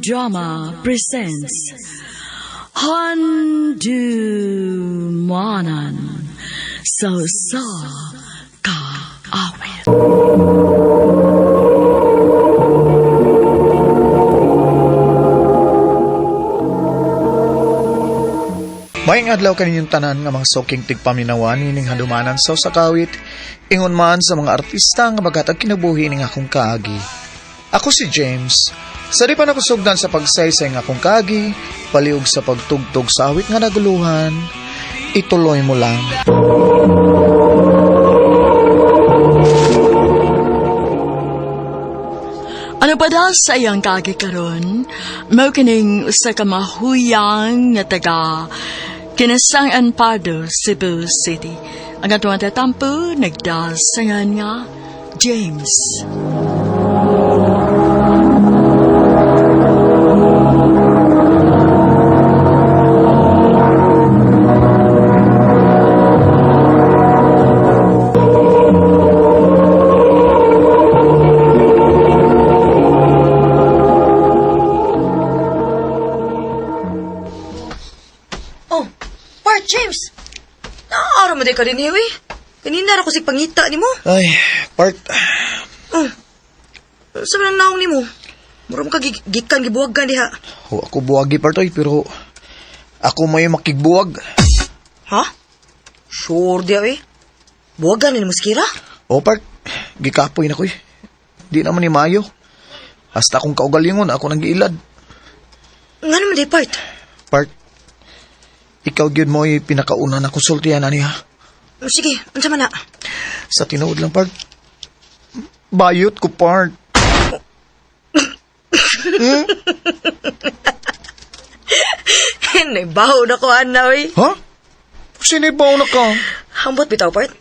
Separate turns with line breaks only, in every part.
Drama presents Handumanan sa Usa Ka Awit.
Maayong adlaw kaninyong tanan nga mga suking tigpaminawan ining handumanan sa usa ka awit, ingon man sa mga artista nga maghatag kinabuhi ning akong kaagi. Ako si James. Sa di pa nakusugdan sa pagsaysay nga akong kaagi, paliog sa pagtugtog sa awit nga naguluhan, ituloy mo lang.
Ano pa daw sa iyang kaagi karon? Mao kining usa ka mahuyang nga taga Kinasangan Pardo, Cebu City. Ang atong tatampo nagdasangan nga James.
Oh, Bart James. Naaraw mo di ka din, eh. Kanina ra ko sig pangita nimo.
Ay, part,
Oh. Sa man ang naong nimo? Mura mo ka gikan gibuwag ka diha.
ho, ako buwagi part oy, pero ako may makigbuwag.
Ha? Sure diha eh. Buwagan ni mo si Kira?
O part, gikapoy na ko eh. Di naman ni Mayo. Hasta akong kaugalingon, ako nang giilad.
Nga naman di part.
Part, ikaw gyud mo pinakauna na konsultihan ani ha.
Sige, unsa man na?
Sa tinuod lang, part. Bayot ko, part.
Naibaho na ko ana oy.
Ha? Sinibaw na ka.
Hambot bitaw part.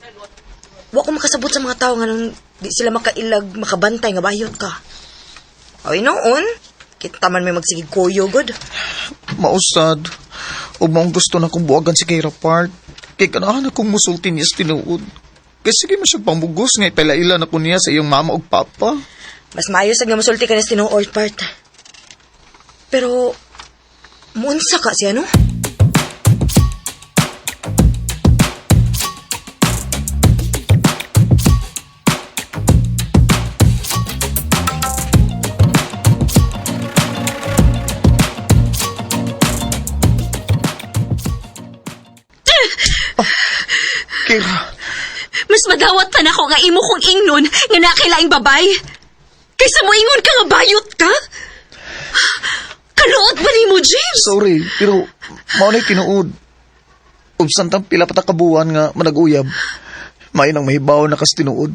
Wa ko makasabot sa mga tao nga nung di sila makailag, makabantay nga bayot ka. Ay noon, kita man may magsigig kuyo god.
Mausad. Ug maong gusto na kong buwagan si Kira, part. Kay kanahan akong musulti niya sa tinuod. Kay sige man siya pamugos nga ipailailan ako niya sa iyong mama ug papa.
Mas maayo sa nga musulti ka na sa tinuod part. Pero, muunsa ka siya, no?
Kira,
Mas madawat pa nako nga imo kong ingnon nga nakilaing babay. Kaysa mo ingon ka nga bayot ka. Kaluot ba nimo, James?
sorry, pero mao na'y tinuod. Ug samtang pila pa ta ka buwan nga manag-uyab, may nang mahibaw na kas tinuod.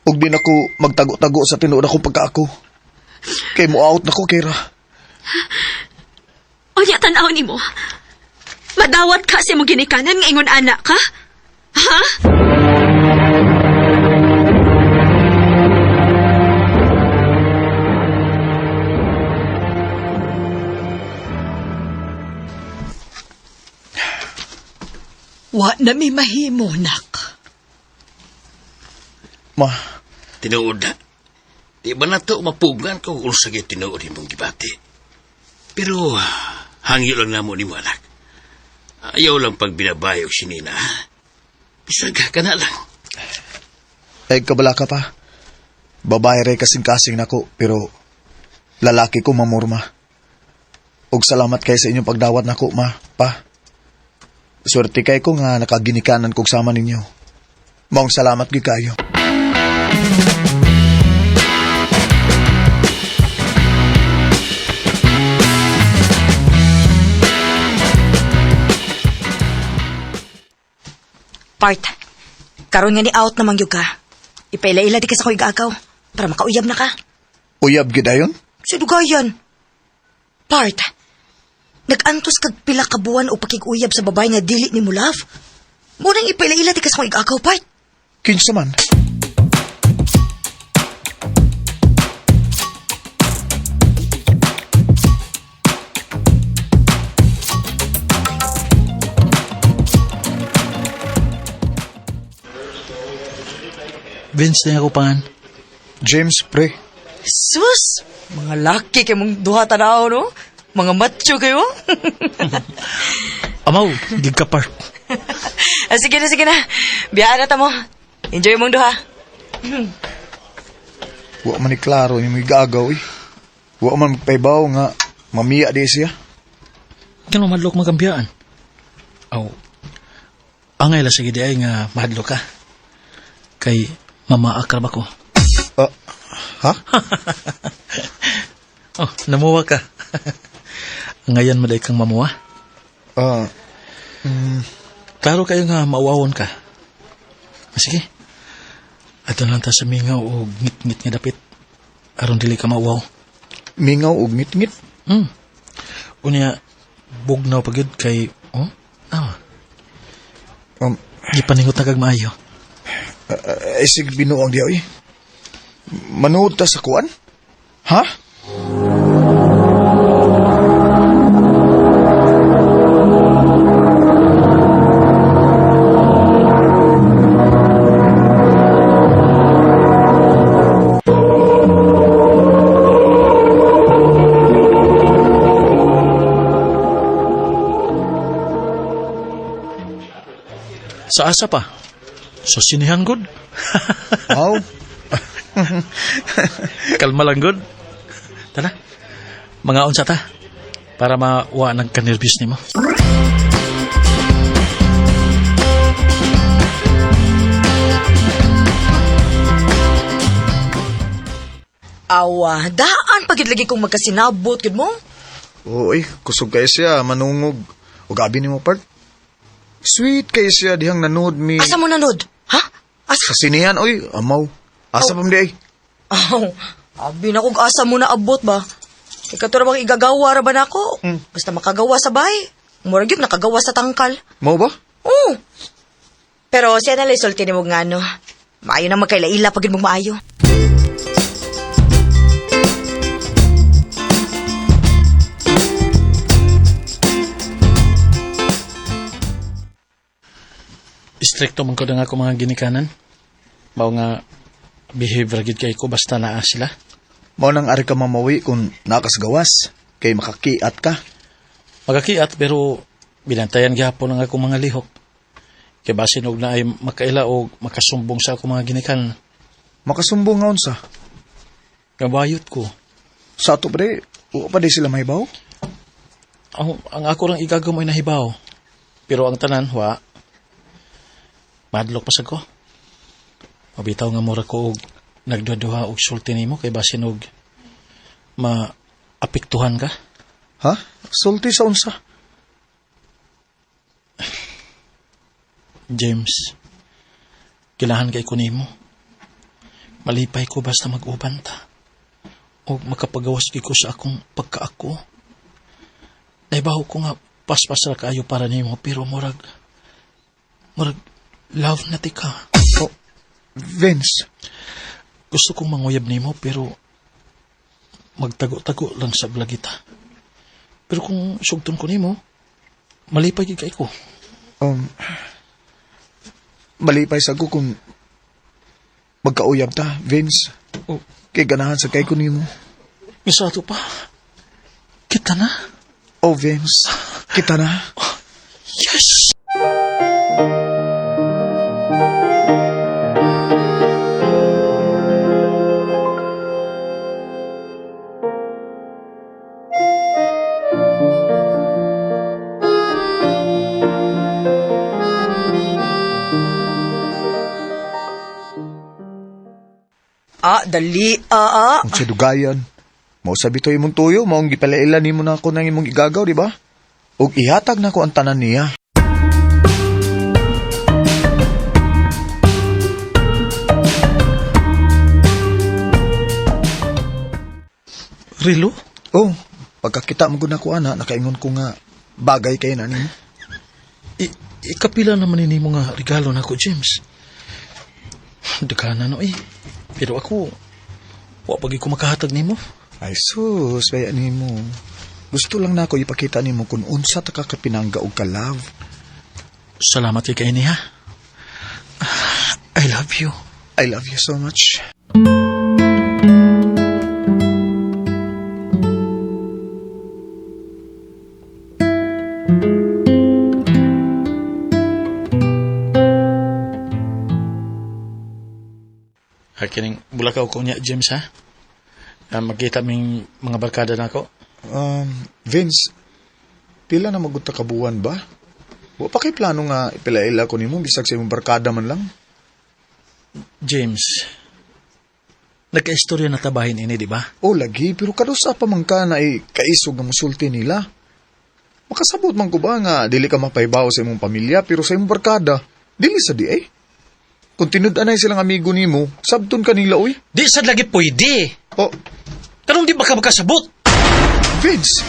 Ug di na ko magtago-tago sa tinuod akong pagkaako. Kay mo out na ko, Kira.
Unya tan-aw nimo. Madawat ka sa imong ginikanan nga ingon anak ka? Ha?
Wa na mi mahimo, nak.
Ma,
Tinuod na. Di ba na to mapugan kung unsa gyud tinuod imong gibati? Pero hangyo lang namo nimo anak. Ayaw lang pag binabayo si Nina. Ha? Bisag ka na lang.
ay kabala ka pa. Babae ray kasing-kasing nako, pero lalaki ko mamurma. Og salamat kay sa inyong pagdawat nako, ma, pa. Swerte kay ko nga nakaginikanan kog sama ninyo. Maong salamat gyud kayo.
Part, karon nga ni out na mangyug ka. Ipaila-ila di ka sa ko igaagaw para makauyab na ka.
Uyab gyud ayon?
Sa dugayan. Part, nag-antos kag pila ka buwan o pakig-uyab sa babae nga dili ni mo love. Munang ipaila-ila di ka sa ko igaagaw, part.
Kinsa man?
Vince na ako pangan.
James, pre.
Sus!
Mga laki kay mong duha tanaw, no? Mga macho kayo.
Amaw, gig ka part.
Ah, sige na, sige na. Biyaan na ta mo. Enjoy mong duha.
Wa man ni klaro yung may gagaw eh. Wa man magpaibaw nga mamiya di siya.
Kano madlok magambiyaan? Aw, angay la sige di ay nga mahadlok ka. Kay mamaakar ba ko?
Ah, ha?
Oh, namuwa ka. Ngayon maday kang mamuwa.
Ah,
Klaro kayo nga mauawon ka. Ah, sige. Ato lang ta sa mingaw o ngit-ngit nga dapit. Aron dili ka mauaw.
Mingaw og ngit-ngit.
Unya, bugnaw pagid kay... Oh, ah, Gipaningot na kag maayo.
Ay sig binuang diya eh. Manood ta sa kuan? Ha?
Sa asa pa? Sa sinihan good?
Aw,
Kalma lang good. Tara. Mga unsa ta. Para mawa nagka-nervous nimo.
Awa, daan pagid lagi kong magkasinabot gid mo.
Oo, eh, kusog kayo siya, manungog. O gabi ni mo part. Sweet kayo siya dihang nanood mi.
Asa mo nanood? Ha? Asa?
Sa sinihan, oy, amaw. Asa pa di ay?
Aw, abi na kog asa mo na abot ba? Ikaw bang igagawa ra ba nako? Basta makagawa sa bahay. Mura gyud nakagawa sa tangkal.
Mao ba?
Oo. Pero siya na lang sulti nimo nga no. Maayo na magkailaila pag mo maayo.
Stricto man ko na nga ako mga ginikanan. Mao nga behave ra gid kay ko basta naa sila.
Mao nang ari ka mamawi kung nakasgawas. Kay makakiat ka.
Magakiat pero binantayan gihapon ang akong mga lihok. Kay basin og na ay makaila o makasumbong sa akong mga ginikanan.
Makasumbong nga unsa.
Gabayot ko.
Sa ato pre, wa pa di sila mahibaw.
Ang ako lang igagaw mo'y nahibaw. Pero ang tanan, wa. Madlok pa sad ko. Mabitaw nga mura ko og nagduha-duha og sulti nimo kay basin og maapektuhan ka.
Ha? Sulti sa unsa?
James, kilahan kay ko nimo. Malipay ko basta mag-uban ta. O makapagawas ko sa akong pagkaako. Naibaw ko nga paspas ra kaayo para nimo pero murag love na ti ka.
Oh, Vince,
Gusto kong manguyab nimo pero magtago-tago lang sa blagita. Pero kung sugton ko nimo, malipay gid kay ko.
Malipay sa ko kung magkauyab ta, Vince.
Oh.
Kay ganahan sa kay ko nimo.
Isa to pa. Kita na.
Oh, Vince, kita na.
Yes!
Ah, dali, ah, ah.
Ang sa dugayan. Mao sabi to imong tuyo, maong gipalailan nimo na ako ng imong igagaw, di ba? Ug ihatag na ko ang tanan niya.
Rilo?
Oh, pagkakita mo gud nako ana, nakaingon ko nga bagay kay na nimo.
Ikapila naman ini mga regalo nako, James. Dagana no eh. Pero ako, wa pagi ko makahatag nimo.
Ay sus, baya nimo. Gusto lang nako ipakita nimo kung unsa ta ka kapinangga og ka-love.
Salamat kay kaini ha. I love you.
I love you so much.
Kining bulakaw ko niya, James, ha? Magkita ming mga barkada nako.
Vince, pila na magunta ka buwan ba? Wa pa kay plano nga ipilaila ko nimo bisag sa imong barkada man lang.
James, nagka-istorya na tabahin ini, di ba?
O lagi, pero kadusa pa man ka na kaisog nga musulti nila. Makasabot man ko ba nga dili ka mapaybaw sa imong pamilya pero sa imong barkada, dili sa di eh. Kung tinud-anay silang amigo nimo, sabton ka nila oy.
Di sad lagi pwede.
Oh,
Kanong di ba ka makasabot?
Vince!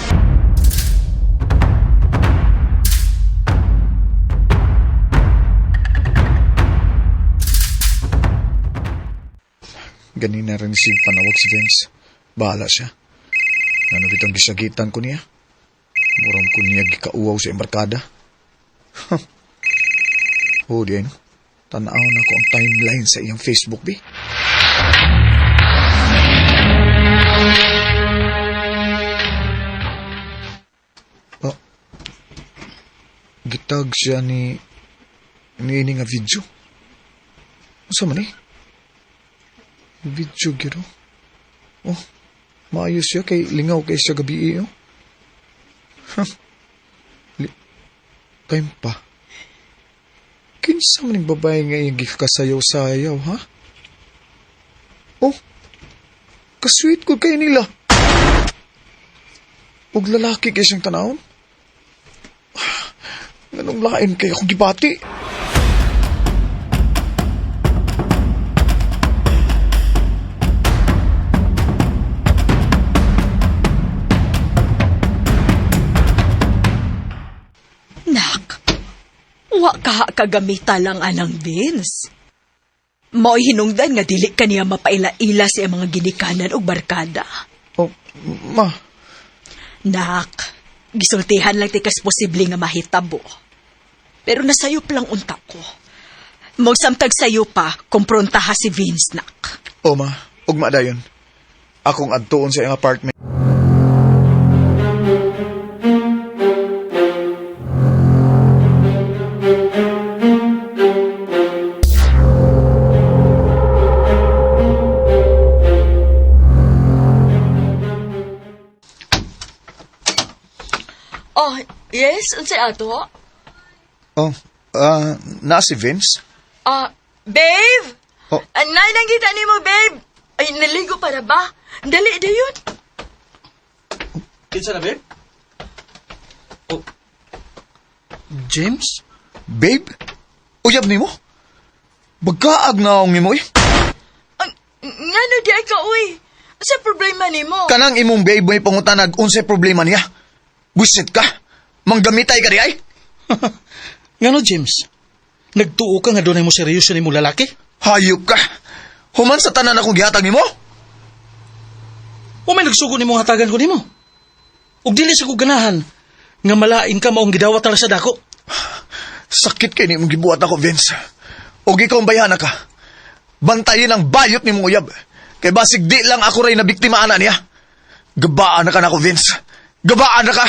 Ganina rin si panawag si Vince. Bahala siya. Ano bitong gisagitan ko niya? Murang ko niya gikauaw sa embarkada. Oh, di ay no. Tanaw na ko ang timeline sa iyang Facebook, bi. Oh, gitag siya ni ini nga video. Unsa man eh? Video gyud oh. Oh, maayos siya kay lingaw kay siya gabi eh, oh. Time pa. Kinsa man ning babae nga iyang gikasayaw-sayaw, ha? Oh, kasweet ko kay nila. Ug lalaki kay siyang tanawon. Nganong lain kay akong gibati?
Nak, wa ka kagamita lang anang Vince. Mao'y hinungdan nga dili ka niya mapaila-ila sa iyang mga ginikanan og barkada.
Oh, ma.
Nak, gisultihan lang tikas posible nga mahitabo. Pero nasayop lang unta ko. Magsamtag sayo pa, kumprontaha si Vince, nak.
Oh, ma. Ugma dayon. Akong adtuon sa iyang apartment.
Oh, yes, unsay ato?
Oh, na si Vince?
Babe!
Oh.
Anay nang kita nimo, babe. Ay, naligo para ba? Dali dayon.
Kinsa na, babe? Oh. James?
Babe? Uyab nimo? Bagkaag naong nimo eh.
Ang ngano di ay ka uy? Sa problema nimo?
Kanang imong babe may pangutanag unsay problema niya. Busit ka. Manggamitay ka di ay.
Ngano, James? Nagtuo ka nga doon ay mo seryoso ni mo lalaki?
Hayop ka. Human sa tanan akong gihatag nimo?
O may nagsugo nimo hatagan ko nimo? Ug dili sa ko ganahan nga malain ka maong gidawat na lang sa dako.
Sakit kay nimong gibuhat ako, Vince. Og ikaw ang bayhana ka. Bantayin ang bayot nimong uyab. Kay basig di lang ako ray na biktima ana niya. Gabaan na ka nako, Vince. Gabaan na ka!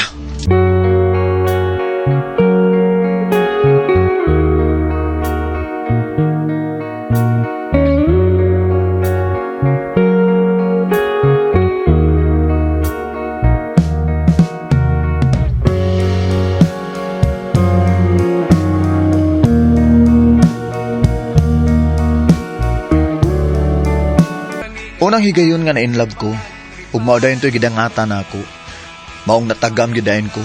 Unang higayon nga na in love ko, ug mao dayon to'y gidangatan nako. Maong natagam gidayon ko.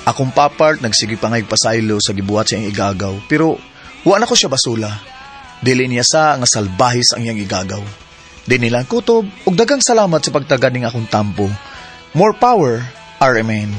Akong papart nagsige pa ngay pasaylo sa gibuhat sa iyang igagaw, pero wa na ko siya basula. Dili niya sa nga salbahis ang iyang igagaw. Di nila ang kutob ug daghang salamat sa pagtagad ning akong tampo. More power, RMN.